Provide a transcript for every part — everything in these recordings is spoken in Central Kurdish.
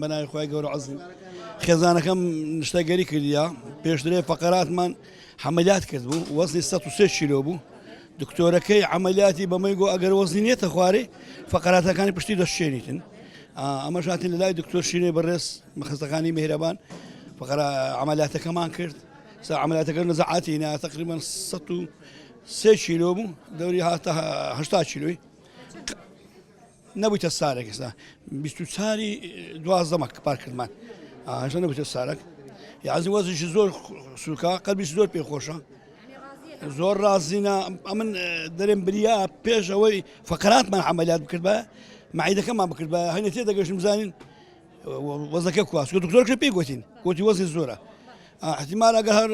بەناوی خوای گەورە عەزیم خێزانەکەم نشتەگەری کردیا پێشترێ فەقەراتمان حەمەلیات کرد بوو وەزنی 103 کیلۆ بوو دکتۆرەکەی عملیاتی بەمەی گۆ ئەگەر وەزنی نێتە خوارێ فەقەراتەکانی پشتی دەشێنیتن ئەمەش هاتین لە لای دکتۆر شینێ بەڕێز مەخەستەخانی میهرەبان فەقەرە عملیاتەکەمان کرد سا عملیاتەکە نەزعاتی نا تقریبا 103 کیلۆ بوو دەوری هاتە 80 کیلۆی نەبوویتە سارێک ئێستا 24 دوازدە مەک پارکردمان هێشتا نەبوویتە سارەک یازی وەزیشی زۆر سوکە قەلبیش زۆر پێ خۆشە زۆر ڕازینە ئەمن دەرێم بریا پێش ئەوەی فقراتمان عملیات بکرد بە معیدەکەمان بکرد بە هەنێ تێ دەگەشتم بزانین وەزەکە کوا چونکە دکتۆرەکە پێی گوتین گوتی وەزی زۆرە احتیمال ئەگەر هەر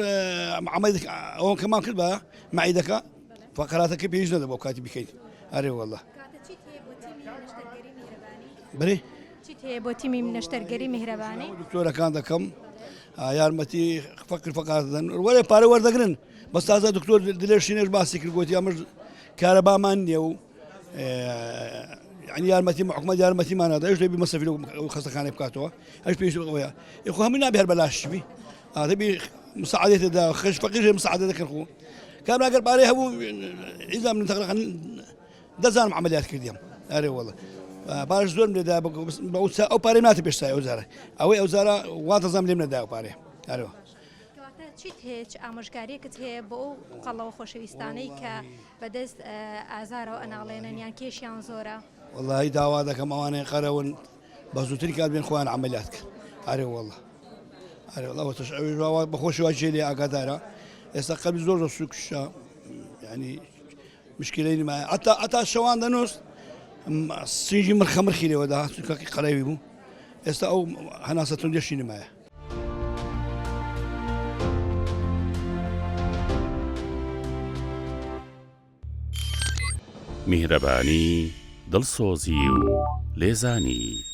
عملیات ئەوە کەمان کرد بە معیدەکە فقراتەکە پێویست نەدەبوو کاتی بکەیت ئەرێ والله بەێ چیت هەیە بۆ تیمی نەشتەرگەری میهرەبانی؟ دکتۆرەکان دەکەم یارمەتی فەقر فەقات دەن وەرێ پارە وەردەگرن بەس تازە دکتۆر دلێشینێش باسی کرد گوتی ئەمەش کارەبامان نییە و یعنی یارمەتی حکومەت یارمەتیمان نادا ئەوش دەبی مەسەفی لەو خەستەخانەی بکاتەوە ئەش پێش ئەوەیە یخۆ هەموو نابێ هەر بەلاش بی دەبی مساعدێت دا خش فەقیر مساعدە دەکرد خۆ کابرا گەر پارەی هەبوو ئیزا من تەقریبا دەزانم عملیات کردیم ئەرێ وەڵا پارەش زۆرم لێدا ئەو پارەی ناتە پێش سای ئەو جارە ئەوەی ئەو جارە وا دەزانم لێم نەدا ئەو پارەیە ئەرێ کەواتە چیت هەیە چ ئامۆژگاریەکت هەیە بۆ ئەو قەڵەوە خۆشەویستانەی کە بەدەست ئازارەوە ئەناڵێنن یان کێشیان زۆرە؟ وەڵی داوا دەکەم ئەوانەی قەرەون بە زووترین کات بێن خۆیان عملیات کەن ئەرێ وەڵا ئەرێ وەڵا وتش ئەویش وا بەخۆشی وا جێ لێ ئاگادارە ئێستا قەلبی زۆر زۆر سووکشە یعنی مشکلەی نمایە ئەتا ئەتا شەوان دەنووست سینگی مرخە مرخی لێوە دەهات چونکە قەرەوی بوو ئێستا ئەو هەناسە توندێشی نمایە. میهرەبانی، دڵسۆزی و لێزانی.